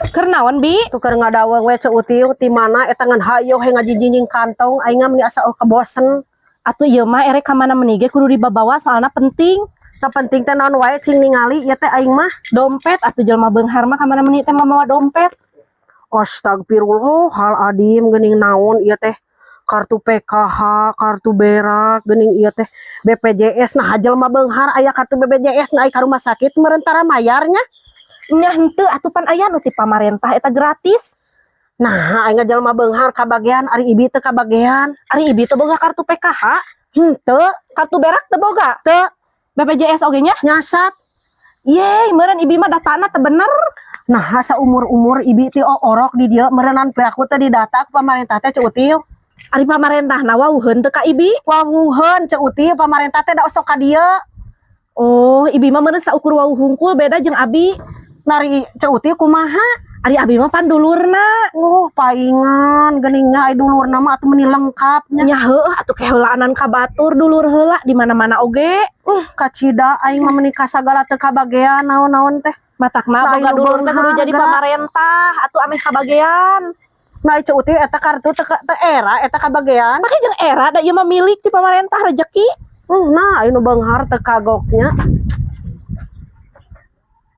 Keur naon, Bi? Tuker ngadaweng we, Ceu Utiu, ti mana eta ngan hayo he ngajijing kantong aing mah meni asa oh kebosen. Atuh ieu mah erek ka mana meni ge kudu dibabawa, soalna penting. Nah, penting teh naon wae, cing ningali ieu teh aing mah. Dompet atuh, jelema beunghar mah ka mana meni teh mamawa dompet. Astagfirullah hal adim, geuning naon ieu teh, kartu PKH, kartu berak, geuning ieu teh BPJS. Nah, jelema beunghar aya kartu BPJS? Nah, ka rumah sakit meureun tara mayarnya. Nya henteu atuh, pan aya nu ti pamarentah eta gratis. Nah, aing jelema beunghar kabagean, ari ibi teu kabagean. Ari Ibi teu boga kartu PKH? Henteu. Kartu berak teu boga? Teu. BPJS oge nya? Nyasat. Ye, meureun Ibi mah datana teu bener. Nah, saumur-umur ibi ti orok di dieu meureunan piraku teh didata ku pamarentah teh, Ceu Utiu. Ari pamarentah na wawuheun teu ka Ibi? Wawuheun, Ceu Utiu, pamarentah teh da osok ka dieu. Oh, Ibi mah meureun saukur wawuh hungkul, beda jeung abi. Nari Ceu Utiu kumaha? Ari abi mah pan dulurna. Oh, paingan geuningnya ai dulurna mah atuh meni lengkap nya. Nya heueuh atuh, keheulaanan ka batur dulur heula di mana-mana oge. Kacida aing mah meni kasagala teu kabagean naon-naon teh. Matakna Lain boga nu dulur teh kudu beunghar, jadi gerak. Pamarentah atuh ameh kabagean. Nah, Ceu Utiu eta kartu teu teu era eta kabagean. Make jeung era, da ieu mah milik di pamarentah, rezeki. Nah, anu beunghar teu kagoknya.